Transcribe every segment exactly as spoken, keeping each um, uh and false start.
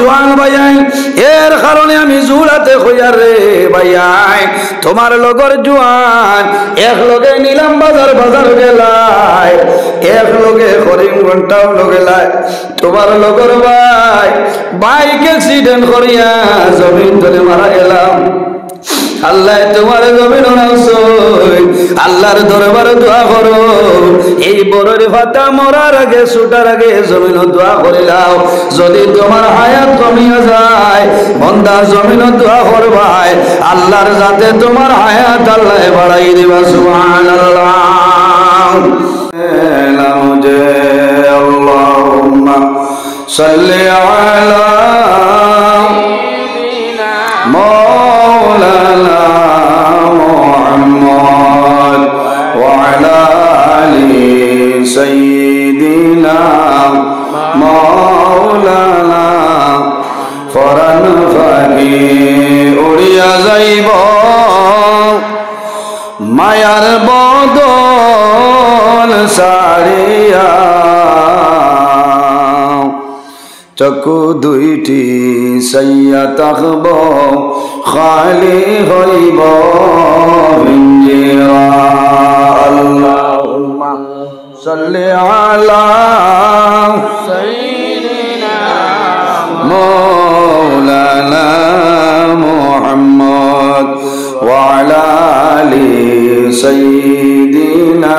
জোয়ান ভাইয়াইন, এর কারণে আমি জুড়াতে কইয়ার রে ভাইয়াইন, তুমার লগর জোয়ান এক লগে নিলাম বাজার বাজার গেলায়, এক লগে করিমগঞ্জ টাউন গেলায়, তুমার লগর ভাই বাইক অ্যাক্সিডেন্ট করিয়া জমিন তলে মারা গেলাম। আল্লায় তুমার জমিনো রাখছইন, আল্লার দরবারো দোয়া করো। এই বড়র পাতা মরার আগে, ছুটার আগে জমিনো দোয়া করিলাও। যুদি তুমার হায়াত কমিয়া যায়, বন্দা জমিনো দোয়া করবায়, আল্লার যাতে তুমার হায়াত আল্লায় বাড়াই দিবা। সুবহানাল্লাহ। اللهم صل على مولانا محمد وعلى آل سيدنا مولانا পরান পাখি উড়িয়া যাইব মায়ার বদন ছাড়িয়া। চকু দুইটি চাইয়া থাকব, খালি হইব পিঞ্জিরা। আল্লাহুম্মা সাল্লি আলা সাইয়্যিদিনা মাওলানা মুহাম্মদ ওয়া আলা আলি সাইয়্যিদিনা।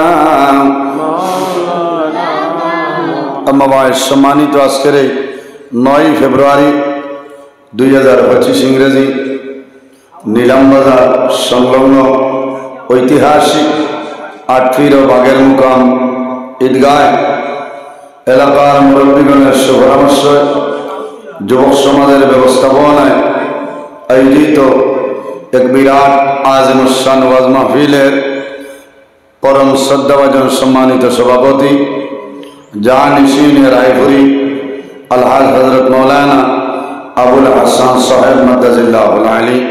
আম্মা বাদ, সম্মানিত, আজকের এই নয় ফেব্রুয়ারি দুই হাজার পঁচিশ ইংরেজি, নিলামবাজার সংলগ্ন ঐতিহাসিক আটপীর ও বাগের মুকাম ঈদগাহ এলাকার মুরব্বীগণের সুপরামর্শে, যুবক সমাজের ব্যবস্থাপনায় আয়োজিত এক বিরাট আজিমুশান ওয়াজ মাহফিলের পরম শ্রদ্ধাভাজন সম্মানিত সভাপতি, জাহান নিশিনে রায়পুরি আলহাজ হযরত মাওলানা আবুল হাসান সাহেব মাদ্দাজিল্লাহুল আলী,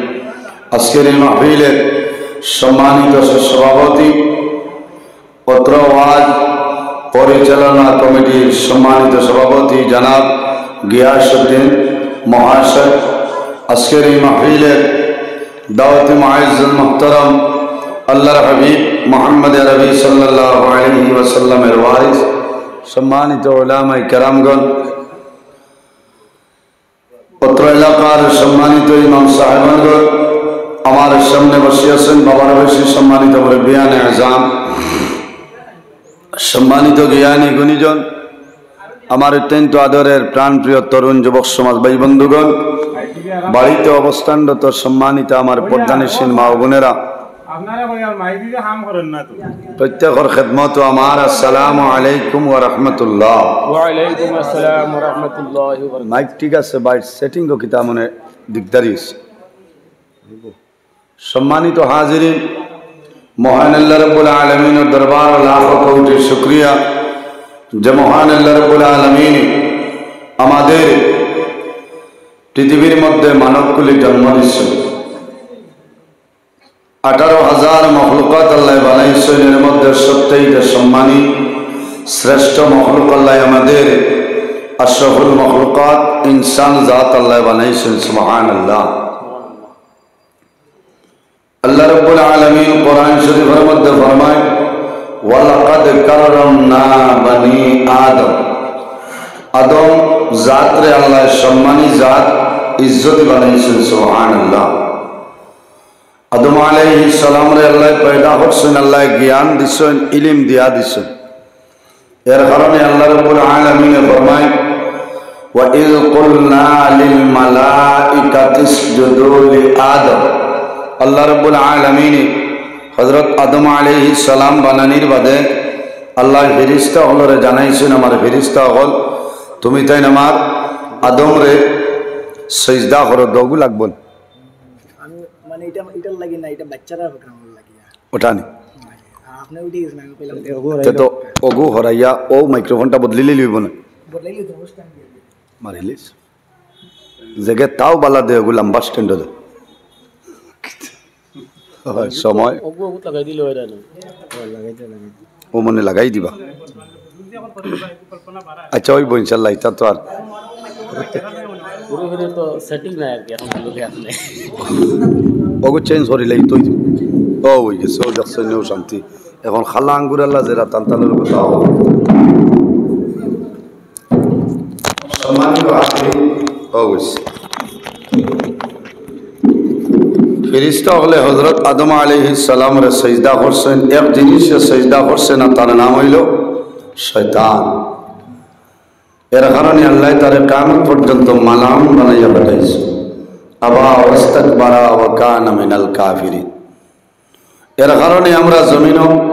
আজকের এই মাহফিলের সম্মানিত সভাপতি, অত্র ওয়াজ পরিচালনা কমিটির সম্মানিত সভাপতি জনাব গিয়াসউদ্দিন মহাশয়, আজকের এই মাহফিলের দাওয়াতি মুআজ্জাজ মুহতারাম আল্লাহর হাবিব মুহাম্মদ আরবি সাল্লাল্লাহু আলাইহি ওয়াসাল্লামের ওয়ারিস, সম্মানিত উলামায়ে কেরামগণ, অত্র এলাকার সম্মানিত ইমাম সাহেবানগণ, আমার সামনে বসিয়াছেন বাবার বেশি সম্মানিত মুরব্বিয়ানে আজাম, সম্মানিত জ্ঞানী গুণীজন, আমার অত্যন্ত আদরের প্রাণপ্রিয় তরুণ যুবক সমাজ ভাই বন্ধুগণ, বাড়িতে অবস্থানরত সম্মানিত আমার পর্দানিশীন মা ও বোনেরা, আপনারা কই আর মাইক দিতে কাম করেন না তো। প্রত্যেকর খেদমত আমার আসসালামু আলাইকুম ওয়া রাহমাতুল্লাহ। ওয়ালাইকুম আসসালাম ওয়া রাহমাতুল্লাহি ওয়া বারাকাতুহু। মাইক ঠিক আছে, বাইর সেটিং ও কিতা মনে দিকদারি আছে। সম্মানিত হাজিরিন, মহান আল্লাহ রাব্বুল আলামিনের দরবার লাখো কোটি শুকরিয়া যে মহান আল্লাহ রাব্বুল আলামিন আমাদের পৃথিবীর মধ্যে মানবকুলে জন্ম দিচ্ছেন। আঠারো হাজার মখলুকাত আল্লাহ বানাইছেন, এর মধ্যে সবচেয়ে সম্মানী শ্রেষ্ঠ মখলুক আল্লাহ আমাদের আশরাফুল মখলুকাত ইনসান জাত আল্লাহ বানাইছেন। সুবহানাল্লাহ। আল্লাহ রাব্বুল আলামিন কোরআন শরীফের মধ্যে ফরমায়, "ওয়ালাকাদ কাররামনা বানি আদম।" আদম জাতরে আল্লাহ সম্মানী জাত, ইজ্জতি বানাইছেন। সুবহানাল্লাহ। আদম আলাইহিস সালামরে আল্লাহ পয়দা করছেন, আল্লাহ জ্ঞান দিছেন, ইলিম দিয়া দিছেন। এর কারণে আল্লাহ রাব্বুল আলামিনে ফরমায়, "ওয়া ইয কুলনা লিল মালাইকাতি ইসজুদু লি আদম।" আল্লাহ রাব্বুল আলামিনে হযরত আদম আলাইহিস সালাম বানানির বাদে আল্লাহ ফিরিস্তা অকলরে জানাইছেন, "আমার ফিরিস্তা অকল, তুমি তাইন আমার আদমরে সিজদা করো, দগু লাগবো না।" আমি মানে এটা, এটার লাগি না, এটা বাচ্চারা প্রোগ্রাম লাগি। ওটা নি। আর আপনি উঠে গেছেন, আমি কইলাম, তে তো অগু হরাইয়া ও মাইক্রোফোনটা বদলিলে লইব না। বদলাইলে তো অবস্থা আমি দিয়ে দিই। মারিলিস। জেগে তাও বালা দে, ওগু লম্বা স্ট্যান্ড দে। হয় সময়। ওগু, ওগু লাগাই দিলে হয় না। ও মনে লাগাই দিবা। আচ্ছা, ওই ইনশাল্লাহ, এটা তো আর পুরোপুরি তো সেটিং নাই আর কি, এখন বলতে আপনি। ওগু চেঞ্জ করিলাই তুই। ও, হই গেছে, ও দেখছেন, ও শান্তি। এখন খালা আঙ্গুর আল্লাহ যেরা তান তানের কথা। সম্মানিত হাজিরিন, ও হইছে। ফিরিস্তা অকলে হযরত আদম আলাইহিস সালামরে সিজদা করছেন, এক জিনিসে সিজদা করছে না, তার নাম অইলো শয়তান। এর কারণে আল্লায় তারে কিয়ামত পর্যন্ত মালাউন বানাইয়া পাঠাইছে। আবা ওয়াস্তাকবারা ওয়া কানা মিনাল কাফিরিন। এর কারণে আমরা জমিনো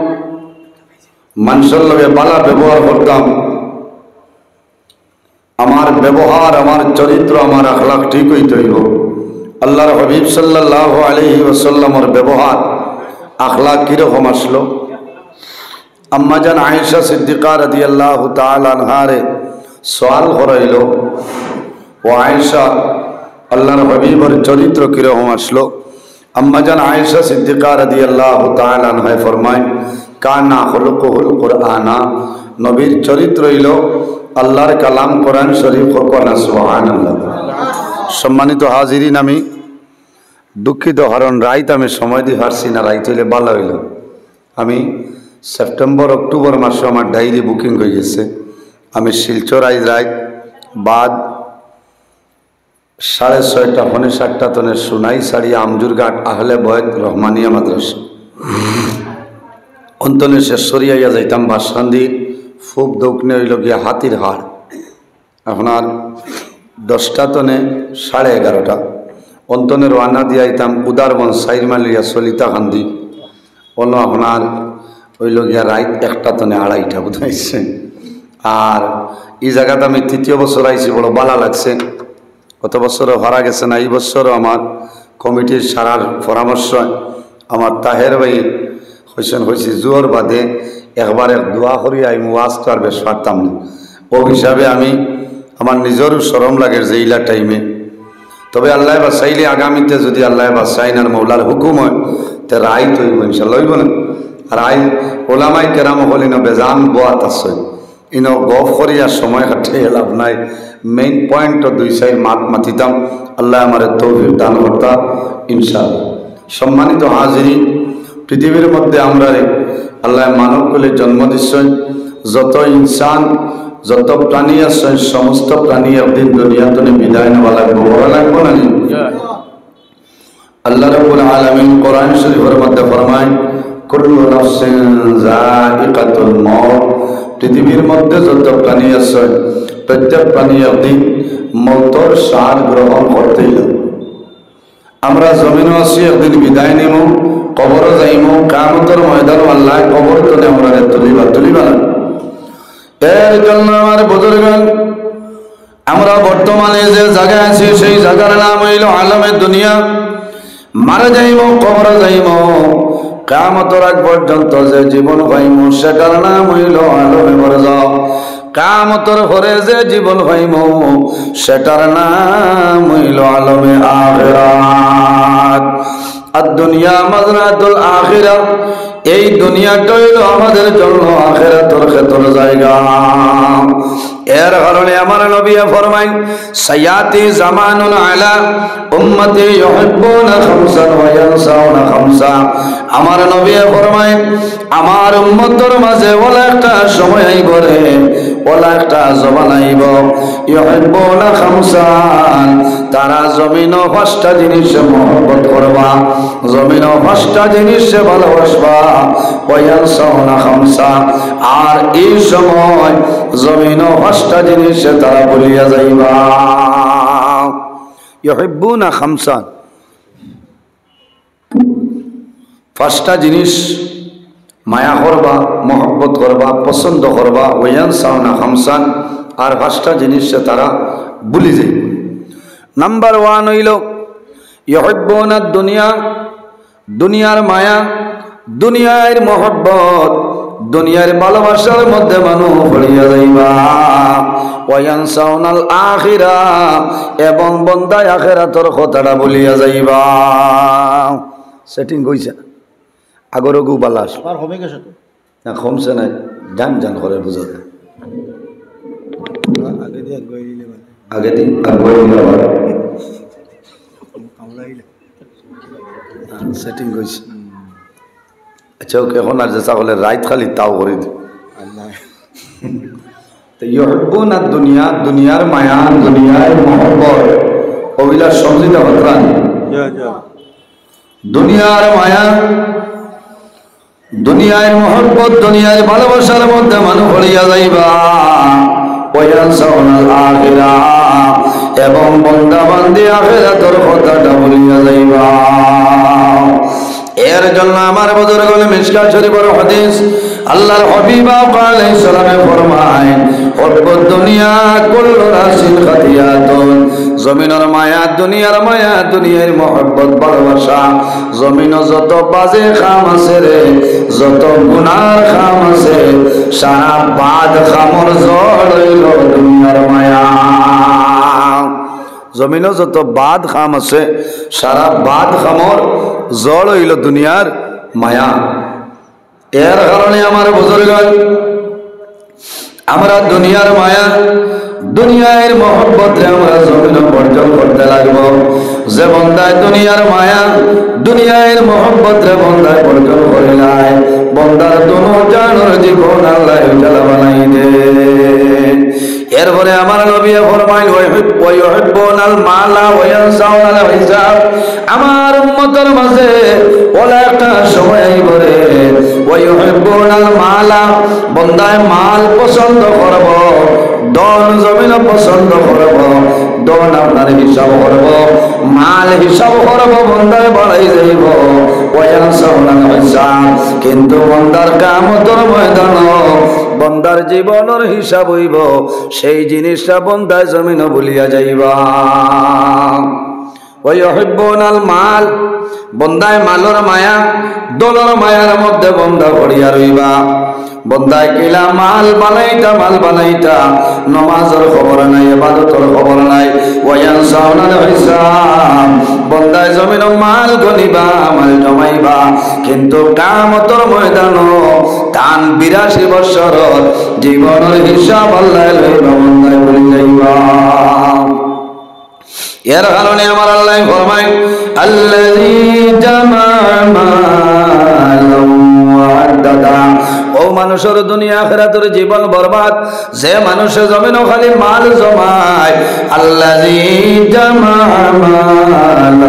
মানষর লগে ভালা ব্যবহার করতাম। আমার ব্যবহার, আমার চরিত্র, আমার আখলাক ঠিক অইতে অইবো। আল্লাহর হাবিব সাল্লাল্লাহু আলাইহি ওয়াসাল্লামর ব্যবহার, আখলাক কিরকম আসলো? আম্মাজান আয়েশা সিদ্দিকা রাদিয়াল্লাহু তাআলা আনহারে সওয়াল করা অইলো, "ও আয়েশা, আল্লাহর হাবিবর চরিত্র কিরকম আসলো?" আম্মাজান আয়েশা সিদ্দিকা রাদিয়াল্লাহু তাআলা আনহায় ফরমাইন, "কানা খুলুকুহুল কুরআনা।" নবীর চরিত্র অইলো আল্লাহর কালাম কোরআন শরীফ। কও না সুবহানাল্লাহ। সম্মানিত হাজিরিন, আমি দুঃখিত, কারণ রাইত আমি সময় দি পারছি না, রাইত অইলে ভালা অইলো। আমি সেপ্টেম্বর, অক্টোবর মাসো আমার ডায়েরি বুকিং অই গেছে। আমি শিলচর আইজ রাইত বাদ সাড়ে ছয়টা, পৌনে সাতটা তনে সোনাইছড়ি আমজুরঘাট আহলে বয়ত রহমানিয়া মাদ্রাসা। অন তনে শেষ করিয়া যাইতাম বাসকান্দি, পূব দক্ষিণে অইলো গিয়া হাতির হাড়। আপনার দশটা তনে সাড়ে এগারোটা। অন তনে রওয়ানা দিয়া আইতাম উদারবন্দ, চাইর মাইল অইয়া সলিতাকান্দি। অনো আপনার অইলো গিয়া রাইত একটা তনে আড়াইটা বুঝাইছে। আর ই জাগাত আমি তৃতীয় বছর আইছি, বড় ভালা লাগছে। গত বছরও পারা গেছে না, ই বছরও আমার কমিটির সারার পরামর্শ, আমার তাহের ভাই কইছেন, কইছি, জোহর বাদে একবার এক দোয়া করি আইমু, ওয়াজ তো আর বেশ পারতাম না। ও হিসাবে আমি, আমার নিজরও শরম লাগে যে ইলা টাইমে। তবে আল্লায় বাঁচাইলে আগামীতে যদি আল্লায় বাঁচাইন আর মৌলার হুকুম অয়, তে রাইত অইবো ইনশাআল্লাহ, অইবো না? আর আইজ ওলামায়ে কেরাম অকল ইনো বেজান বওয়াত আছইন, ইনো গফ করিয়া সময় কাটাইয়া লাভ নাই। মেইন পয়েন্ট দুই চাইর মাত মাতিতাম, আল্লায় আমারে তৌফিক দান করতা ইনশাআল্লাহ। সম্মানিত হাজিরিন, পৃথিবীর মধ্যে আমরারে আল্লায় মানব কুলে জন্ম দিছইন। যত ইনসান, যত প্রাণী আছইন, সমস্ত প্রাণী একদিন দুনিয়া তনে বিদায় নেওয়া লাগবো, বলা লাগবো না নি? আল্লাহ রাব্বুল আলামিন কোরআন শরীফর মধ্যে ফরমাইন, "কুল্লু নাফসিন যায়িকাতুল মাউত।" পৃথিবীর মধ্যে যত প্রাণী আছইন, প্রত্যেক প্রাণী একদিন মউতর স্বাদ গ্রহণ করতেই লাগবো। আমরা জমিনো আছি, একদিন বিদায় নিমু, কবরো যাইমু, কিয়ামতর ময়দানো আল্লায় কবর তনে আমরারে তুলিবা, তুলিবা না? এর জন্য আমার বুজুর্গান, আমরা বর্তমানে যে জাগায় আছি, সেই জাগার নাম অইলো আলমে দুনিয়া। মারা যাইমু, কবরো যাইমু, কিয়ামতর আগ পর্যন্ত যে জীবন পাইমু, সেটার নাম অইলো আলমে বারজাখ। কিয়ামতর পরে যে জীবন পাইমু, সেটার নাম অইলো আলমে আখিরাত। আর দুনিয়া মাজরাতুল আখিরা, এই দুনিয়াটা অইলো আমাদের জন্য আখিরাতর খেতর জায়গা। এর কারণে আমার নবী ফরমাইন, "সায়াতি জামানুন আলা উম্মতি ইউহিব্বুনা খামসান ওয়া ইয়ানসাউনা খামসা।" আমার নবী ফরমাইন, আমার উম্মতর মাঝে ওলা একটা সময় আইবো রে, ওলা একটা জমানা আইবো, ইউহিব্বুনা খামসান, তারা জমিনো পাঁচটা জিনিসে মহব্বত করবা, জমিনো পাঁচটা জিনিসে ভালোবাসবা, ওয়া ইয়ানসাউনা খামসা, আর এই সময় জমিনো পাঁচটা জিনিসে তারা ভুলিয়া যাইবা। ইউহিব্বুনা খামসান, পাঁচটা জিনিস মায়া করবা, মহব্বত করবা, পছন্দ করবা, ওয়া ইয়ানসাউনা খামসান, আর পাঁচটা জিনিসে তারা ভুলি যাইবা। নাম্বার ওয়ান অইলো ইউহিব্বুনা দুনিয়া, দুনিয়ার মায়া, দুনিয়ার মহব্বত, দুনিয়ার ভালোবাসার মধ্যে মানুষ পড়িয়া যাইবা। ওয়া ইয়ানসাউনাল আখিরা, এবং বন্দায় আখিরাতর কথাটা ভুলিয়া যাইবা। সেটিং অইছে না? আগর অগু বালা আছে। আবার কমে গেছে তো। না, কমছে না, জান জান করে বুঝা যায়। আগে দিয়ে আর গই দিলে মানে। আগে দিন, আগে দিন আবার। সেটিং হয়েছে। আচ্ছা, ওকে, এখন আর যে সকলে রাইত খালি তাও করে দিন। তো ইউহিব্বুনা দুনিয়া, দুনিয়ার মায়া, দুনিয়ার মহব্বত, ওগুলা সমঝিতা হতরান। দুনিয়ার মায়া, দুনিয়ার মহব্বত, দুনিয়ার ভালোবাসার মধ্যে মানুষ পড়িয়া যাইবা। ওয়ায়ানসাউনাল আখিরা, এবং বন্দা বান্দি আখিরাতর কথাটা ভুলিয়া যাইবা। এর জন্য আমার বুজুর্গ অকল, মিশকাত শরীফর হাদিস, আল্লাহর হাবিব আকা আলাইহিস সালামে ফরমায়, "হুব্বুদ দুনিয়া কুল্লু রাসিন খাতিয়াতুন।" জমিনর মায়া, দুনিয়ার মায়া, দুনিয়ার মহব্বত, ভালোবাসা, জমিনো যত বাজে কাম আছে রে, যত গুনার কাম আছে, সারা বাদ কামর জড় অইলো দুনিয়ার মায়া। জমিনো যত বাদ কাম আছে, সারা বাদ কামর জড় অইলো দুনিয়ার মায়া। এর কারণে আমার বুজুর্গ অকল, আমরা দুনিয়ার মায়া, দুনিয়ার মহব্বতরে আমরা জমিনো বর্জন করতে লাগবো। যে বন্দায় দুনিয়ার মায়া, দুনিয়ার মহব্বতরে বন্দায় বর্জন করিলায়, বন্দার দুনো জানর জীবন আল্লায় উজালা বানাই দে। এরপরে আমার নবী ফরমাইন, "ওয়া ইউহিব-, ওয়া ইউহিব্বুনাল মালা ওয়া ইয়ানসাউনাল হিসাব।" আমার উম্মতর মাঝে ওলা একটা সময় আইবো রে, "ওয়া ইউহিব্বুনাল মালা", বন্দায় মাল পছন্দ করবো, ধন জমিনো পছন্দ করবো, ধন আপনার হিসাব করবো, মাল হিসাব করবো, বন্দায় বাড়াই যাইবো, "ওয়া ইয়ানসাউনাল হিসাব", কিন্তু বন্দার কিয়ামতর ময়দানো বন্দার জীবনর হিসাব অইবো, সেই জিনিসটা বন্দায় জমিনো ভুলিয়া যাইবা। ওয়া ইউহিব্বুনাল মাল, বন্দায় মালর মায়া, ধনর মায়ার মধ্যে বন্দা পড়িয়া রইবা। বন্দায় কিলা মাল বানাইতা, মাল বানাইতা, নমাজর খবর নাই, ইবাদতর খবর নাই। ওয়া ইয়ানসাউনাল হিসাব, বন্দায় জমিনো মাল গনিবা, মাল জমাইবা, কিন্তু কিয়ামতর ময়দানো তান বিরাশি বছরর জীবনর হিসাব আল্লায় লইবা, বন্দায় ভুলি যাইবা। এর কারণে আমার আল্লায় ফরমাইন, "আল্লাযী জামা মালান ওয়া আদ্দাদা।" ও মানুষর দুনিয়া আখিরাতর জীবন বরবাদ, যে মানুষে জমিনো খালি মাল জমায়, আল্লাযী জামা মালান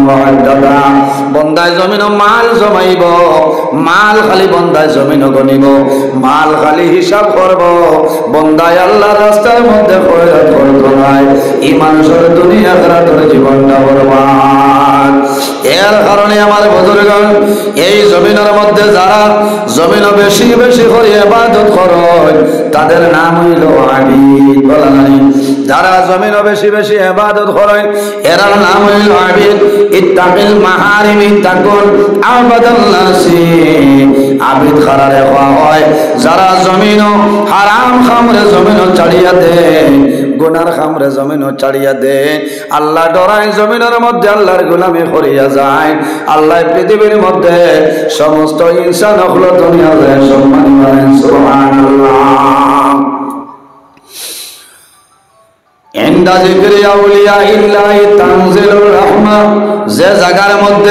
ওয়া আদ্দাদা, বন্দায় জমিনো মাল জমাইবো, মাল খালি বন্দায় জমিনো গনিবো, মাল খালি হিসাব করবো, বন্দায় আল্লাহর রাস্তার মধ্যে খয়রাত করতো নায়, ই মানুষর দুনিয়া আখিরাতর জীবনটা বরবাদ। এর কারণে আমার বুজুর্গ অকল, এই জমিনর মধ্যে যারা জমিনো বেশি বেশি করি ইবাদত করইন, তাদের নাম অইলো আবিদ। বলা নাই? যারা জমিনো বেশি বেশি ইবাদত করইন, এরার নাম অইলো আবিদ। ইত্তাকিল মাহারিমি তাকুন আবাদান নাসি। আবিদ কারারে কওয়া হয়, যারা জমিনো হারাম কামরে জমিনো ছাড়িয়া দেইন, গুনার কামরে জমিনো ছাড়িয়া দেইন, আল্লাহ ডরাইন, জমিনর মধ্যে আল্লাহর গোলামি করিয়া যাইন। আল্লায় পৃথিবীর মধ্যে সমস্ত ইনসান অকলর দুনিয়া যায় সম্মানী বানাইন। সুবহানাল্লাহ। ইনদা যিকরি আউলিয়া ইল্লাহি তানজিলুর রাহমা, যে জাগার মধ্যে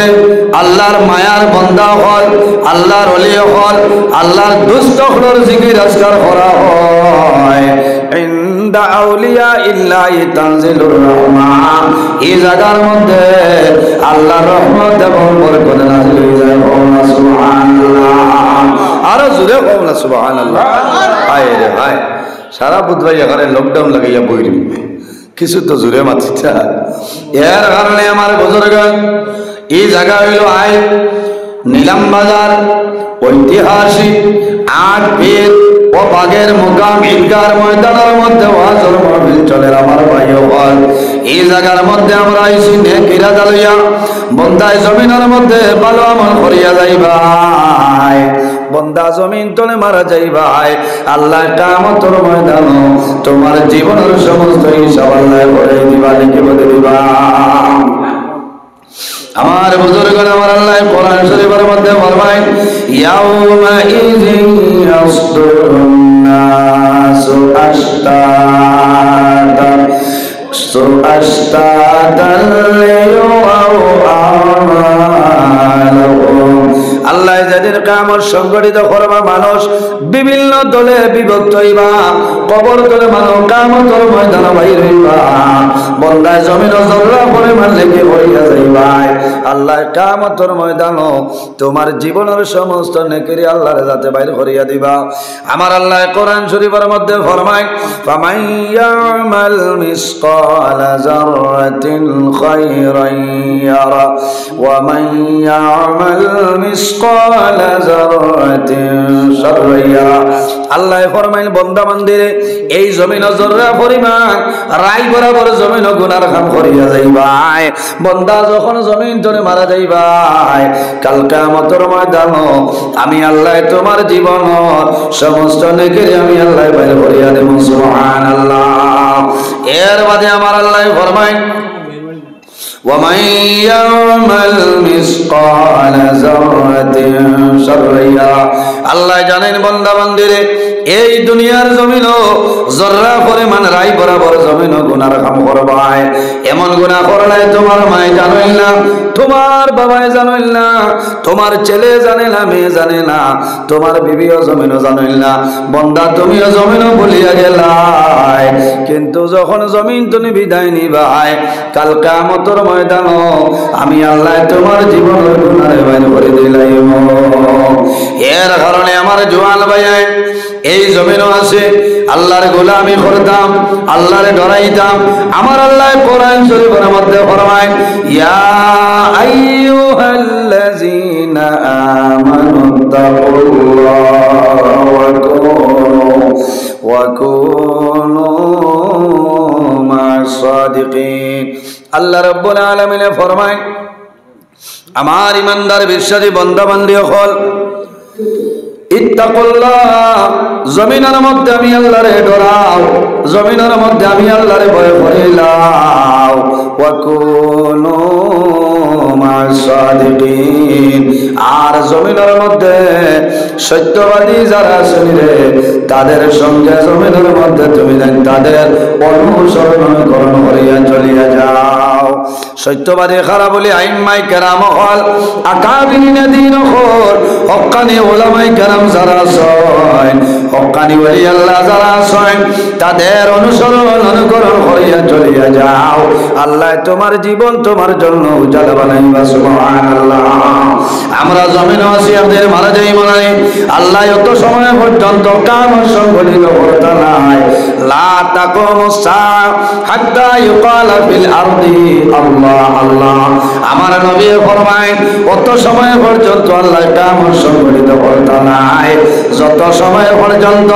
আল্লাহর মায়ার বন্দা অকল, আল্লাহর ওলি অকল, আল্লাহর দুস্ত অকলর জিকির আজকার করা হয়, ইনদা আউলিয়া ইল্লাহি তানজিলুর রাহমা, ই জাগার মধ্যে আল্লাহর রহমত এবং বরকত নাজিল অই যায়। কও না সুবহানাল্লাহ। আরো জোরে কও না সুবহানাল্লাহ। হায় রে হায়। সারা বুধবাই এখানে lockdown লাগাইয়া বই রইবে। কিছু তো জোরে মাতিতা। এর কারণে আমার বুজুর্গ অকল, ই জাগা অইলো আইজ নিলাম বাজার, ঐতিহাসিক আট পীর ও বাগের মুকাম ঈদগাহর ময়দানর মধ্যে ওয়াজর মাহফিল চলের আমার ভাই অকল। ই জাগার মধ্যে আমরা আইছি নেক ইরাদা লইয়া, বন্দায় জমিনর মধ্যে ভালো আমল করিয়া যাইবায়। বন্দা জমিন তলে মারা যাইবায়, আল্লায় কিয়ামতর ময়দানো তুমার জীবনর সমস্ত হিসাব আল্লায় করাই দিবা, লিখিবদ্ধ দিবা। আমার বুজুর্গ অকল, আমার আল্লায় কোরআন শরীফর মধ্যে ফরমাইন, "ইয়াউমাইযিন ইয়াসদুরুন নাসু আশতাতা।" أشتاتا ليروا أعمالهم। আল্লায় যেদিন কিয়ামত সংঘটিত করবা, মানুষ বিভিন্ন দলে বিভক্ত অইবা, কবর তনে মানুষ কিয়ামতর ময়দানো বাইর অইবা। বন্দায় জমিনো জর্রা পরিমাণ নেকি করিয়া যাইবায়, আল্লায় কিয়ামতর ময়দানো তুমার জীবনর সমস্ত নেকিরে আল্লার যাতে বাইর করিয়া দিবা। আমার আল্লায় কোরআন শরীফর মধ্যে ফরমাইন, فمن يعمل مثقال ذرة خيرا يره ومن يعمل مثقال ذرة شرا يره। আল্লায় ফরমাইন, বন্দা বান্দিরে, এই জমিনো জর্রা পরিমাণ রাই বরাবর জমিনো গুনার কাম করিয়া যাইবায়। বন্দা যখন জমিন তনে মারা যাইবায়, কাল কিয়ামতর ময়দানো আমি আল্লায় তুমার জীবনর সমস্ত নেকিরে আমি আল্লায় বাইর করিয়া দিমু। সুবহানাল্লাহ। এর বাদে আমার আল্লায় ফরমাইন, ومن يعمل مثقال ذرة شرا يره। আল্লায় জানাইন, বন্দা বান্দিরে, এই দুনিয়ার জমিনো জর্রা পরিমাণ রাই বরাবর জমিনো গুনার কাম করবায়। এমন গুনা করলায় তুমার মায় জানইন না, তুমার বাবায় জানইন না, তুমার ছেলে জানে না, মেয়ে জানে না, তুমার বিবিও জমিনো জানইন না। বন্দা, তুমিও জমিনো ভুলিয়া গেলায়, কিন্তু যখন জমিন তনে বিদায় নিবায়, কাল কিয়ামতর ময়দানো আমি আল্লায় তুমার জীবনর গুনারে বাইর করি দিলাইমু। এর কারণে আমার জোয়ান ভাইয়াইন, এই জমিনো আছি, আল্লার গোলামি করতাম, আল্লারে ডরাইতাম। আমার আল্লায় কোরআন শরীফর মধ্যে ফরমাইন, يا أيها الذين آمنوا اتقوا الله وكونوا وكونوا مع الصادقين। আল্লাহ রাব্বুল আলামিনে ফরমাইন, আমার ইমানদার বিশ্বাসী বন্দা বান্দি অকল, ইত্তাকুল্লাহ, জমিনর মধ্যে আমি আল্লারে ডরাও, জমিনর মধ্যে আমি আল্লারে ভয় করিলাও। ওয়া কুনু মা'আস সাদিকিন, আর জমিনর মধ্যে সত্যবাদী যারা আছইন রে, তাদের সঙ্গে জমিনর মধ্যে তুমি যেন তাদের অনুসরণ অনুকরণ করিয়া চলিয়া যাও। সত্যবাদী কারা বলি আইম্মায়ে কেরাম অকল, আকাবিরিনে দ্বীন অকল, হক্কানি উলামায়ে কেরাম যারা আছইন, হক্কানি ওলি আল্লাহ যারা আছইন, তাদের অনুসরণ অনুকরণ করিয়া চলিয়া যাও। আল্লায় তুমার জীবন তুমার জন্য উজালা বানাইবা। সুবহানাল্লাহ। আমরা জমিনো আছি, একদিন মারা যাইমু নানি? আল্লায় অত সময় পর্যন্ত কিয়ামত সংঘটিত করতা নায়। লা তাকুমুস সাআ হাত্তা ইউকালা ফিল আরদি আল্লাহ আল্লাহ। আমার নবী ফরমাইন, অত সময় পর্যন্ত আল্লায় কিয়ামত সংঘটিত করতা নায়, যত সময় পর্যন্ত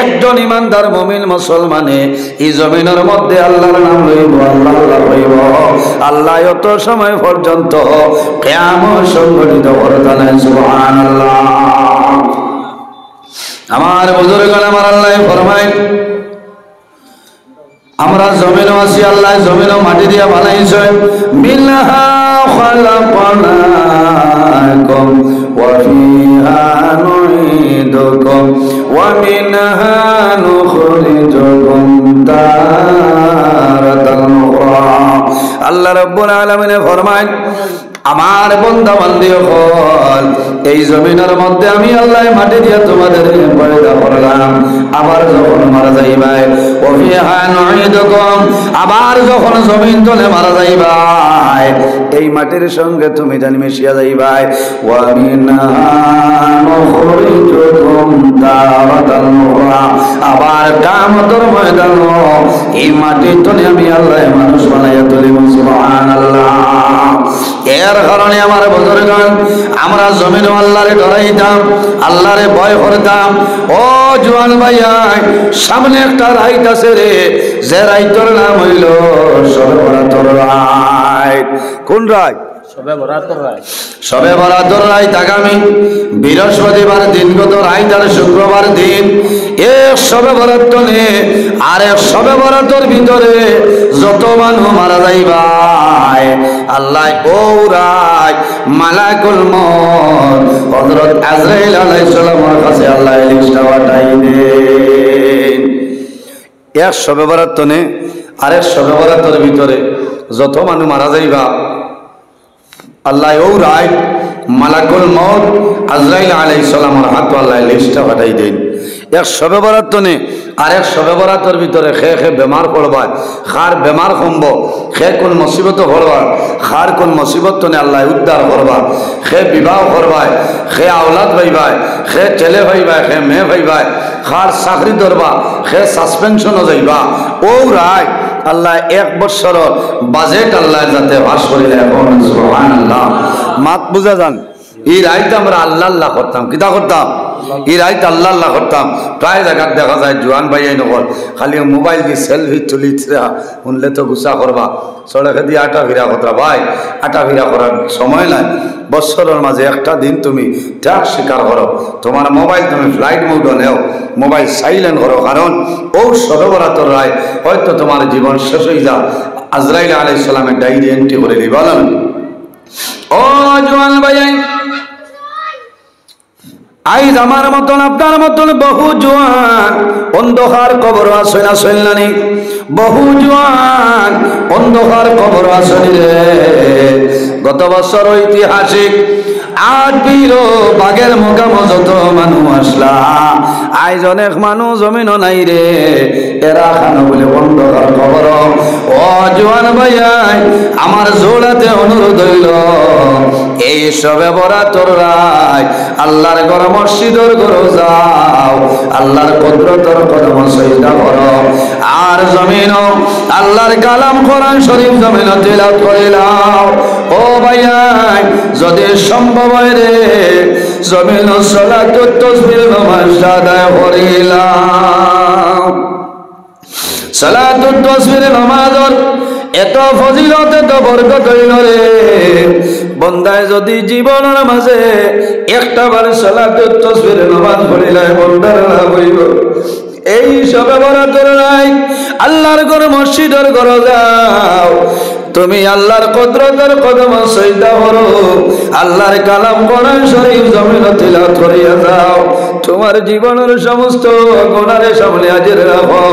একজন ইমানদার মুমিন মুসলমানে ই জমিনর মধ্যে আল্লাহর নাম লইবো, আল্লাহ আল্লাহ কইবো, আল্লায় অত সময় পর্যন্ত কিয়ামত সংঘটিত করতা নায়। সুবহানাল্লাহ। আমার বুজুর্গ, আমার আল্লায় ফরমাইন, আমরা জমিনো আছি, আল্লায় জমিনো মাটি দিয়া বানাইছইন। মিনহা খালাকনাকুম ওয়া ফিহা নুঈদুকুম ওয়া মিনহা নুখরিজুকুম তারাতান উখরা। আল্লাহ রাব্বুল আলামিনে ফরমাইন, আমার বন্দা বান্দি অকল, এই জমিনর মধ্যে আমি আল্লায় মাটি দিয়া তোমাদের পয়দা করলাম, আবার যখন মারা যাইবায়, ওয়া ফিহা নুঈদুকুম, আবার যখন জমিন তলে মারা যাইবায়, এই মাটির সঙ্গে তুমি যেন মিশিয়া যাইবায়, ওয়া মিনহা নুখরিজুকুম তারাতান উখরা, আবার কিয়ামতর ময়দানো এই মাটি তলে আমি আল্লায় মানুষ বানাইয়া তুলিমু। সুবহানাল্লাহ। এর কারণে আমার বুজুর্গান, আমরা জমিনো আল্লারে ডরাইতাম, আল্লারে ভয় করতাম। ও জোয়ান ভাইয়াইন, সামনে একটা রাইত আছে রে, যে রাইতর নাম অইলো শবে বরাতর রাইত। কোন রাইত? শবে বরাতর রাইত। শবে বরাতর রাইত আগামী বৃহস্পতিবার দিনগত রাইত আর শুক্রবার দিন। এক শবে বরাত তনে আর এক শবে বরাতর ভিতরে যত মানুষ মারা যাইবায়, আল্লায় অউ রাইত মালাকুল মউত হযরত আজরাইল আলাইহিস সালামর কাছে আল্লায় লিস্টটা পাঠাই দেইন। এক শবে বরাত তনে আরেক শবে বরাতর ভিতরে যত মানুষ মারা যাইবা, আল্লায় অউ রাইত মালাকুল মউত আজরাইল আলাইহিস সালামর হাতো আল্লায় লিস্টটা পাঠাই দেইন। এক শবে বরাত তনে আরেক শবে বরাতর ভিতরে খে খে বেমার পড়বায়, খার বেমার কমবো, খে কুন মুসিবতো পড়বায়, খার কুন মুসিবত তনে আল্লায় উদ্ধার করবা, খে বিবাহ করবায়, খে আওলাদ পাইবায়, খে ছেলে পাইবায়, খে মেয়ে পাইবায়, খার চাকরি ধরবা, খে সাসপেনশনো যাইবা। অউ রাইত আল্লায় এক বছরর বাজেট আল্লায় যাতে পাস করিলাইন। সুবহানাল্লাহ। মাত বুঝা যার? ই রাইত আমরা আল্লাহ আল্লাহ করতাম। কিতা করতাম? ই রাইত আল্লাহ আল্লাহ করতাম। প্রায় জাগাত দেখা যায় জুয়ান ভাইয়াইন অকল খালি মোবাইল দি সেলফি তুলিতরা, হুনলে তো গুসা করবা। সড়কেদি আটা ফিরা করতরা, ভাই, আটা ফিরা করার সময় নাই। বছরর মাঝে একটা দিন তুমি ত্যাগ স্বীকার করো, তুমার মোবাইল তুমি ফ্লাইট মোডো নেও, মোবাইল সাইলেন্ট করো, কারণ অউ শবে বরাতর রাইত হয়তো তুমার জীবন শেষ অইযা, আজরাইল আলাইহিস সালামে ডায়েরি এন্ট্রি করিলিবা। ও জুয়ান ভাইয়াইন, আইজ আমার মতন, আপনার মতন বহু জুয়ান অন্ধকার কবরো আছইন, আছইন না নি? বহু জুয়ান অন্ধকার কবরো আছইন রে। গত বছর ঐতিহাসিক আট বিরো বাঘের মোকামো যত মানুষ আছলা, আইজ অনেক মানুষ জমিনো নাই রে। এরা খানো বুলে অন্ধকার কবরো। ও জুয়ান ভাইয়াইন, আমার জোড়াতে অনুরোধ অইলো, এই শবে বরাতর রাইত আল্লার ঘর মসজিদর ঘরো যাও, আল্লার কুদরতর কদমো সইজদা করো, আর জমিনো আল্লার কালাম কোরআন শরীফ জমিনো তিলাওয়াত করিলাও। ও ভাইয়াইন, যদি সম্ভব অয় রে, জমিনো সালাতুত তাসবিহর নমাজ আদায় করিলাও। সালাতুত তাসবিহর নমাজর এত ফজিলত, এত বরকত অইলো রে। বন্দায় যদি জীবনর মাঝে একটা বার সালাতুত তাসবিহর নমাজ পড়িলায়, বন্দার লাভ অইবো। এই শবে বরাতর রাইত আল্লার ঘর মসজিদর ঘরো যাও, তুমি আল্লার কুদরতর কদমো সইজদা করো, আল্লার কালাম কোরআন শরীফ জমিনো তিলাওয়াত করিয়া যাও। তুমার জীবনর সমস্ত গুনারে সামনে হাজির রাখো,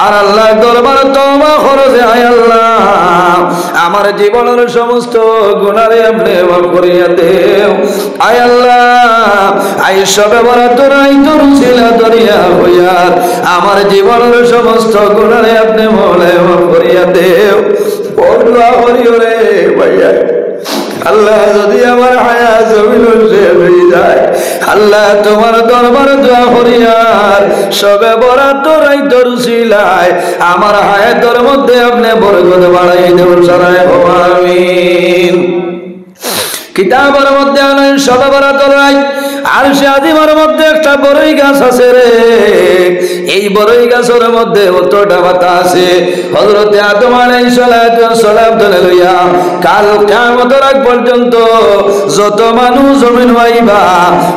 আর আল্লার দরবারো তওবা করো যে, আয় আল্লাহ, আমার জীবনর সমস্ত গুনারে আপনে মাফ করিয়া দেও। আয় আল্লাহ, আইজ শবে বরাতর রাইত উছিলা ধরিয়া কইয়ার, আমার জীবনর সমস্ত গুনারে আপনে মওলায় মাফ করিয়া দেও। ও দোয়া করিও রে ভাইয়াইন। আল্লাহ, যদি আমার হায়াত জমিনো শেষ অইযায়, আল্লাহ, তুমার দরবারো দোয়া করিয়ার, শবে বরাতর রাইতর উছিলায় আমার হায়াতর মধ্যে আপনে বরকত বাড়াই দেও, সবাই কও আমিন। কিতাবর মধ্যে আনইন শবে বরাতর রাইত আরশে আজিমর মধ্যে একটা বড়ই গাছ আছে রে। এই বড়ই গাছর মধ্যে অতটা পাতা আছে, হযরতে আদম আলাইহিস সালাতু ওয়াস সালাম তনে লইয়া কাল কিয়ামতর আগ পর্যন্ত যত মানুষ জমিনো আইবা,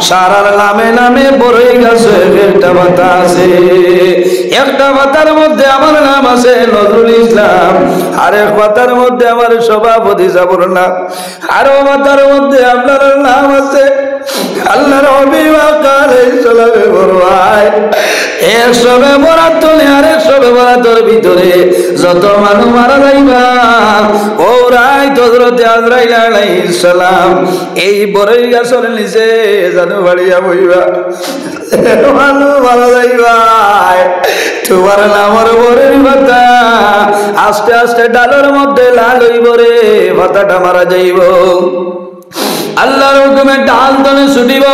সারার নামে নামে বড়ই গাছে একটা পাতা আছে। একটা পাতার মধ্যে আমার নাম আছে নজরুল ইসলাম, আরেক পাতার মধ্যে আমার সভাপতি সাবর নাম, আরো পাতার মধ্যে আপনার নাম আছে। আল্লার হাবিব আকা আলাইহিস সালামে ফরমায়, এক শবে বরাত তনে আরেক শবে বরাতর ভিতরে যত মানুষ মারা যাইবা, অউ রাইত হযরতে আজরাইল আলাইহিস সালাম এই বড়ই গাছর নিচে জানু বাড়িয়া বইবা। মানুষ মারা যাইবা, তুমার নামর বড়ই পাতা আস্তে আস্তে ডালর মধ্যে লাল অইবো রে, পাতাটা মারা যাইবো। আল্লার হুকুমে ডাল তনে ছুটিবো,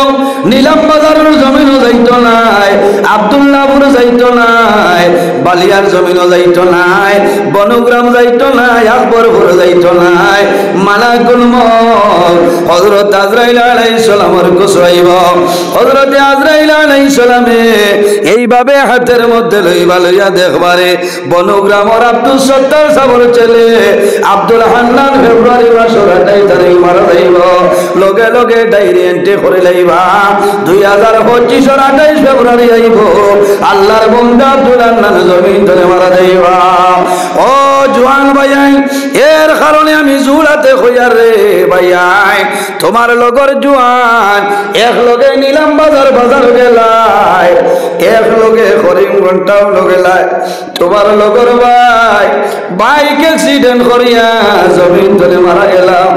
নিলাম বাজারর জমিনো যাইতো নায়, আব্দুল্লাহপুর যাইতো নায়, বালিয়ার জমিনো যাইতো নায়, বনগ্রাম যাইতো নায়, আকবরপুর যাইতো নায়। মালাকুল মউত হযরত আজরাইল আলাইহিস সালামর কাছে আইবো। হযরতে আজরাইল আলাইহিস সালামে এইভাবে হাতের মধ্যে লইবা, লইয়া দেখবারে বনগ্রামর আব্দুস সত্তার সাবর ছেলে আব্দুল হান্নান ফেব্রুয়ারি মাসর আঠাইশ তারিখ মারা যাইবো। লগে লগে ডায়েরি এন্ট্রি করি লাইবা, দুই হাজার পঁচিশর আঠাইশ ফেব্রুয়ারি আইবো, আল্লার বন্দা আব্দুল হান্নান জমিন তনে মারা যাইবা। ও জুয়ান ভাইয়াইন, এর কারণে আমি জোর সাথে কইয়ার রে ভাইয়াই, তুমার লগর জুয়ান এক লগে নিলাম বাজার বাজার গেলায়, এক লগে করিমগঞ্জ টাউন গেলায়, তুমার লগর ভাই বাইক অ্যাক্সিডেন্ট করিয়া জমিন তলে মারা গেলাম।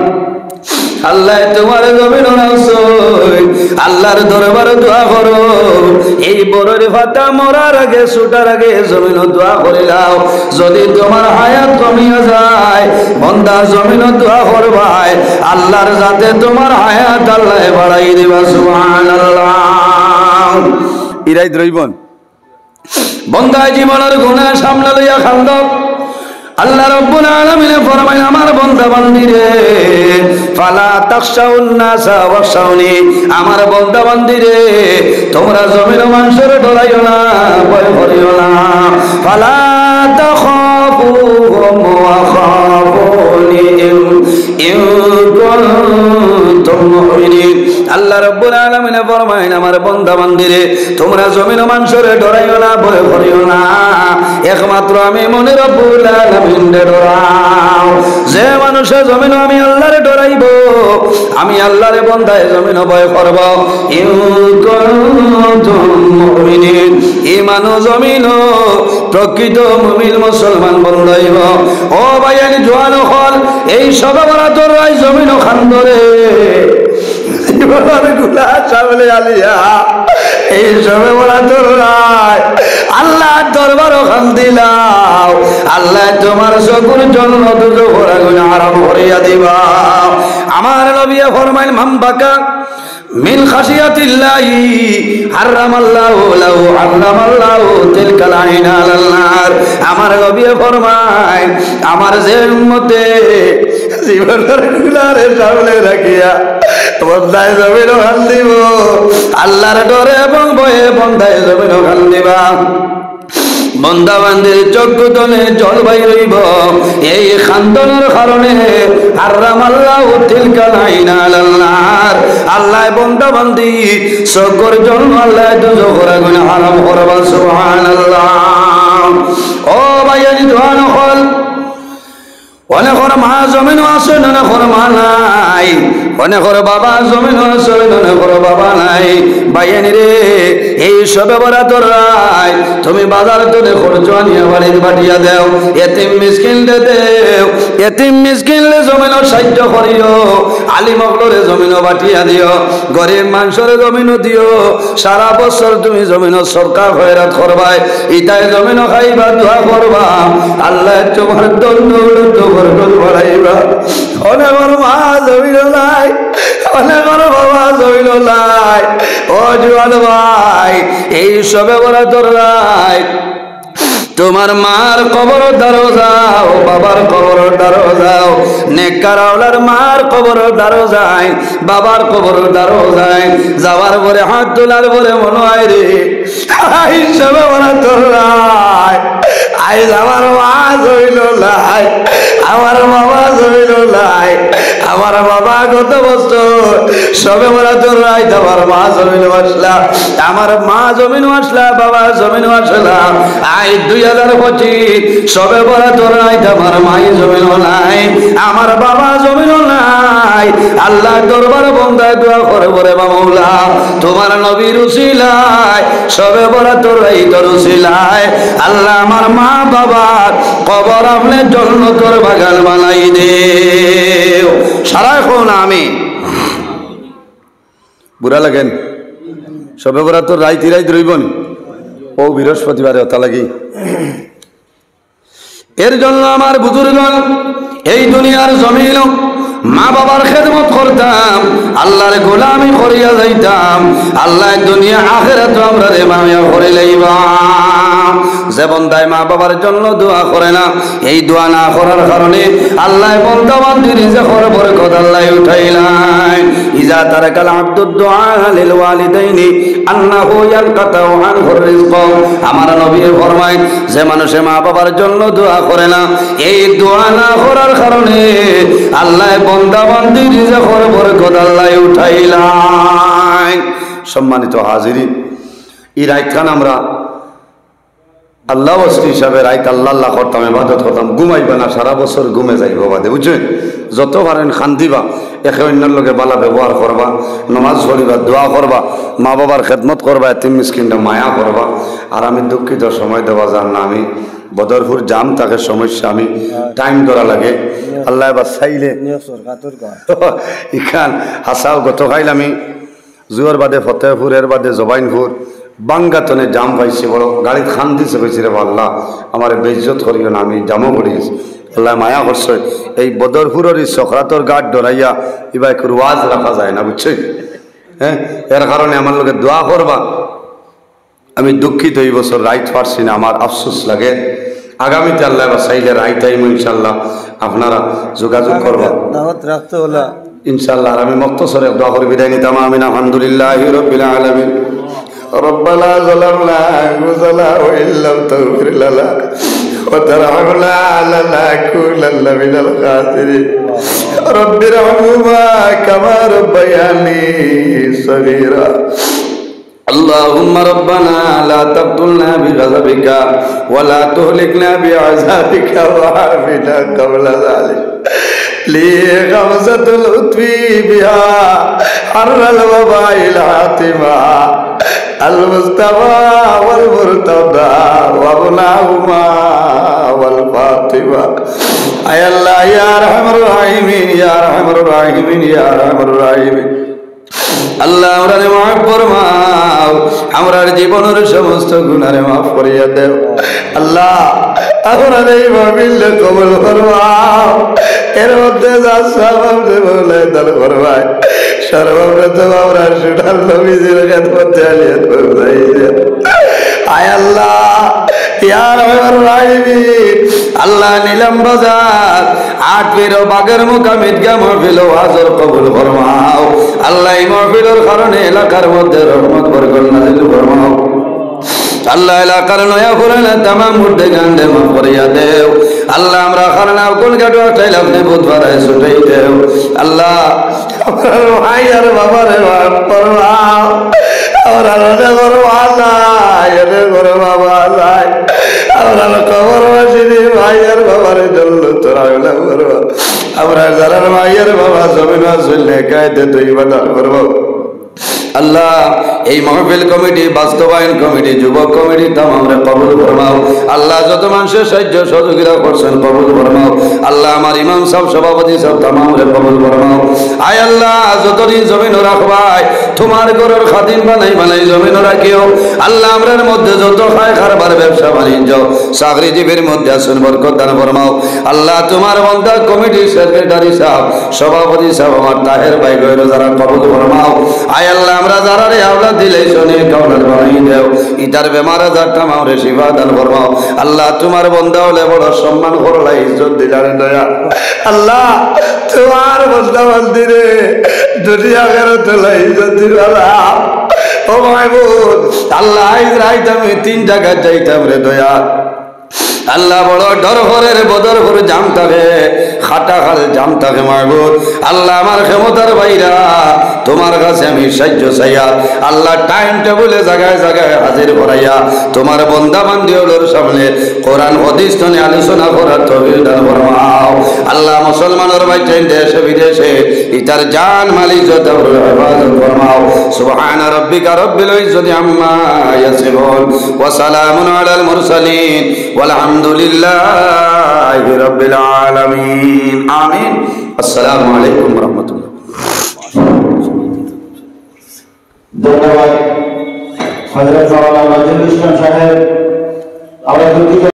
আল্লায় তুমারে জমিনো রাখছইন, আল্লার দরবারো দোয়া করো। এই বড়র পাতা মরার আগে, ছুটার আগে জমিনো দোয়া করিলাও। যদি তুমার হায়াত কমিয়া যায়, বন্দা জমিনো দোয়া করবায়, আল্লার যাতে তুমার হায়াত আল্লায় বাড়াই দিবা। সুবহানাল্লাহ। ইরাইত রইবন। বন্দায় জীবনর গুনা সামনে লইয়া কান্দো। আল্লাহ রাব্বুল আলামিনে ফরমাইন, আমার বন্দা বান্দিরে, ফালা তাখশাউন নাসা ওয়াখশাউনি, আমার বন্দা বান্দিরে, তুমরা জমিনো মানষরে ডরাইও না, ভয় করিও না। ফালা তাখাফুহুম ওয়া খাফুনি ইন, ইন কুনতুম মুমিনিন। আল্লাহ রাব্বুল আলামিনে ফরমাইন, আমার বন্দা বান্দিরে, তুমরা জমিনো মানষরে ডরাইও না, ভয় করিও না, একমাত্র আমি মনে রব্বুল আলামিনরে ডরাও। যে মানুষে জমিনো আমি আল্লারে ডরাইবো, আমি আল্লারে বন্দায় জমিনো ভয় করবো। ইন কুনতুম মুমিনিন, ই মানুষ জমিনো প্রকৃত মুমিন মুসলমান বন্দা অইবো। ও ভাইয়াইন জুয়ান অকল, এই শবে বরাতর রাইত জমিনো কান্দরে। জীবনর গুনা সামনে আনিয়া এই শবে বরাতর রাইত আল্লার দরবারো কান্দিলাও। আল্লায় তুমার চকুর জন্য দুজখর আগুন হারাম করিয়া দিবা। আমার নবীয়ে ফরমাইন, মান বাকা মিন খাশিয়াতিল্লাহি হারামাল্লাহু লাহু, হারামাল্লাহু তিলকাল আইনা আলান নার। আমার নবীয়ে ফরমাইন, আমার যে উম্মতে জীবনর গুনারে সামনে রাখিয়া বন্দায় জমিনো কান্দিবো, আল্লার ডরে এবং ভয়ে বন্দায় জমিনো কান্দিবা। বন্দা বান্দির চক্ষু তনে জল বাইর অইবো, এই কান্দনর কারণে হারামাল্লাহু তিলকাল আইনা আলান নার। আল্লায় বন্দা বান্দি চকুর জন্য আল্লায় দুজখর আগুন হারাম করবা। সুবহানাল্লাহ। ও ভাইয়াইন জুয়ান অকল, অনেকর মা জমিনো আছইন, অনেকর মা নাই, অনেকর বাবা জমিনো আছইন, অনেকর বাবা নাই। ভাইয়াইন রে, এই শবে বরাতর রাইত তুমি বাজার তনে খরচ আনিয়া বাড়িত বাটিয়া দেও, এতিম মিসকিনরে দেও, এতিম মিসকিনরে জমিনো সাহায্য করিও, আলিম অকলরে জমিনো বাটিয়া দিও, গরিব মানষরে জমিনো দিও। সারা বছর তুমি জমিনো সদকা খয়রাত করবায়, ইতায় জমিনো খাইবা, দোয়া করবা, আল্লায় তুমার ধন দৌলত বরকত বাড়াইবা। অনেকর মা জমিনো নাই, অনেকর বাবা জমিনো নাই। ও জুয়ান ভাই, এই শবে বরাতর রাইত তুমার মার কবরর দ্বারো যাও, বাবার কবরর দ্বারো যাও, নেককার আওলার মার কবরর দ্বারো যাইন, বাবার কবরর দ্বারো যাইন। যাওয়ার পরে, হাত তোলার পরে মনো অয় রে, আইজ শবে বরাতর রাইত, আইজ আমার মা জমিনো নাই, আমার বাবা জমিনো নাই। আমার বাবা গত বছর শবে বরাতর রাইত আমার মা জমিনো আছলা, আমার মা জমিনো আছলা, বাবা জমিনো আছলা। আইজ দুই হাজার পঁচিশ, শবে বরাতর রাইত আমার মাই জমিনো নাই, আমার বাবা জমিনো নাই। আল্লার দরবারো বন্দায় দোয়া করবো রে বা মৌলা, তুমার নবীর উসিলায়, শবে বরাতর রাইতর উসিলায়, আল্লাহ আমার মা বাবার কবর আপনে জন্নতর বাগান বানাই দেও। সারায় কও না আমিন। বুরা লাগেন? শবে বরাতর রাইত ইরাইত রইবো নি? ও বৃহস্পতিবারে অতা লাগি। এর জন্য আমার বুজুর্গগণ, এই দুনিয়ার জমিনো মা বাবার খেদমত করতাম, আল্লার গোলামি করিয়া যাইতাম, আল্লায় দুনিয়া আখেরাতো আমরারে মায়া করি লইবা। যে বন্দায় মা বাবার জন্য দোয়া করে না, এই দোয়া না করার কারণে আল্লায় বন্দা বান্দির রিজিকর বরকত আল্লায় উঠাইলাইন। ইজা তারাকাল আব্দুদ দুআ লিল ওয়ালিদাইনি আন্নাহু ইয়ানকাতাউ আনহুর রিজক। আমার নবীয়ে ফরমাইন, যে মানুষে মা বাবার জন্য দোয়া করে না, এই দোয়া না করার কারণে আল্লায় বন্দা বান্দির রিজিকর বরকত আল্লায় উঠাইলাইন। সম্মানিত হাজিরিন, ই রাইতখান আমরা আল্লাহ ওয়াস্তে হিসাবে রাইত আল্লাহ আল্লাহ করতাম, ইবাদত করতাম, ঘুমাইবা না, সারা বছর ঘুমে যাইবো বাদে, বুঝছইন? যত পারইন কান্দিবা, একে অইন্যর লগে ভালা ব্যবহার করবা, নমাজ পড়িবা, দোয়া করবা, মা-বাবার খেদমত করবা, এতিম মিসকিনরে মায়া করবা। আর আমি দুঃখিত, সময় দেওয়া যার না, আমি বদরপুর জাম থাকে, সমস্যা, আমি টাইম ধরা লাগে। আল্লায় বাচাইলে ইখান হাছাউ গতকাইল আমি জুহর বাদে ফতেহপুর, এর বাদে জবাইনপুর, বাঙ্গাতনে জাম পাইছি বড়, গাড়িত কান্দিছি, কইছি, "রে আল্লাহ, আমারে বেইজ্জত করিও না, আমি জামো পড়ি গেছি।" আল্লায় মায়া করছে, এই বদরপুরর ই সকরাতর ঘাট ডরাইয়া ইবা একর ওয়াজ রাখা যায় না, বুঝছইন? হ্যাঁ, এর কারণে আমার লগে দোয়া করবা। আমি দুঃখিত, এই বছর রাইত পারছি না, আমার আফসোস লাগে। আগামীতে আল্লায় বাচাইলে রাইত আইমু ইনশাআল্লাহ, আপনারা যোগাযোগ করবা। দাওয়াত রাখতে হলা। ইনশাআল্লাহ, আর আমি মখতসর এক দোয়া করি বিদায় নিতাম। আমিন। আলহামদুলিল্লাহি রাব্বিল আলামিন। ربنا ظلمنا أنفسنا وإن لم تغفر لنا وترحمنا لنكونن من الخاسرين. رب ارحمهما كما ربياني صغيرا. اللهم ربنا لا تقتلنا بغضبك ولا تهلكنا بعذابك وعافنا قبل ذلك. لي غمزة لطفي بها حر الوباء الحاتمة. المصطفى والمرتضى وابناهما والفاطمة. আয় আল্লাহ, ইয়া আরহামার রাহিমিন, ইয়া আরহামার রাহিমিন, ইয়া আরহামার রাহিমিন। আল্লাহ, আমরারে মাফ ফরমাও, আমরার জীবনর সমস্ত গুনারে মাফ করিয়া দেও। আল্লাহ, আমরার এই মাহফিলরে কবুল ফরমাও। এর মধ্যে যার সওয়াব আপনে মৌলায় দান ফরমায়, সর্বপ্রথম আমরার সোনার নবীজির খেদমতে আলিয়াত পৌঁছাই দেও। আয় আল্লাহ, ইয়া আরহামার রাহিমিন, আল্লাহ, নিলাম বাজার, আট পীর ও বাগের মুকাম ঈদগাহ মাহফিল ও হাজর কবুল ফরমাও। আল্লাহ, এই মাহফিলর কারণে এলাকার মধ্যে রহমত বরকত নাজিল ফরমাও। আল্লাহ, এলাকার নয়া পুরানা তামাম মুর্দেগানরে মাফ করিয়া দেও। আল্লাহ, আমরা খানাকুন ঘাটো আটাইল আপনে বুধবারে ছুটাই দেও। আল্লাহ, আমরার ভাই আর বাবারে মাফ করবা। আমরার অনে বড় বাবা নাই, অনে বড় বাবা নাই। আমরার কবরবাসী ভাই আর বাবারে জন্নতর আওলা করবা। আমরার যারার ভাই আর বাবা জমিনো আছইন, নেক হায়াতে তৈবা দান করবা। আল্লাহ, এই মাহফিল কমিটি, বাস্তবায়ন কমিটি, যুবক কমিটি তামামরে কবুল ফরমাও। আল্লাহ, যত মানষে সাহায্য সহযোগিতা করছইন কবুল ফরমাও। আল্লাহ, আমার ইমাম সাব, সভাপতি সাব তামামরে কবুল ফরমাও। আয় আল্লাহ, যতদিন জমিনো রাখবায়, তুমার ঘরর খাদিম বানাই বানাই জমিনো রাখিও। আল্লাহ, আমরার মধ্যে যত খায় কারবার, ব্যবসা বাণিজ্য, চাকরিজীবীর মধ্যে আছইন বরকত দান ফরমাও। আল্লাহ, তুমার বন্দা কমিটির সেক্রেটারি সাব, সভাপতি সাব, আমার তাহের ভাই গয়রো যারা কবুল ফরমাও। আয় আল্লাহ, আমরা যারারে আওলাদ দিলাইছো, নেক আওলাদ বানাই দেও। ইতার বেমার আজার তামামরে শিফা দান ফরমাও। আল্লাহ, তুমার বন্দা অকলরে বড় সম্মান করলায়, ইজ্জত দিলায় রে দয়া। আল্লাহ, তুমার বন্দা বান্দিরে দুনিয়া আখেরাত অলা ইজ্জত দিবালা। ও মাবুদ, আল্লাহ, আইজ রাইত আমি তিন জাগাত যাইতাম রে দয়া। আল্লাহ, বড় ডর করের, বদরপুর জাম থাকে, কাটাখাল জাম থাকে মাবুদ। আল্লাহ, আমার ক্ষমতার বাইরা, তুমার কাছে আমি সাহায্য চাইয়ার। আল্লাহ, টাইম টেবুলে জাগায় জাগায় হাজির করাইয়া তুমার বন্দা বান্দি অকলর সামনে কোরআন হাদিস থনে আলোচনা করার তৌফিক দান ফরমাও। আল্লাহ, মুসলমানর বাইচ্চাইন দেশে বিদেশে, ইতার জান মাল ইজ্জত আবরুর হেফাজত ফরমাও। سبحان ربك رب العزة عما يصفون وسلام على المرسلين والحمد لله رب العالمين. آمين. السلام عليكم ورحمة الله. ধন্যবাদ হযরত মাওলানা নজরুল ইসলাম সাহেব। আমরা দুঃখিত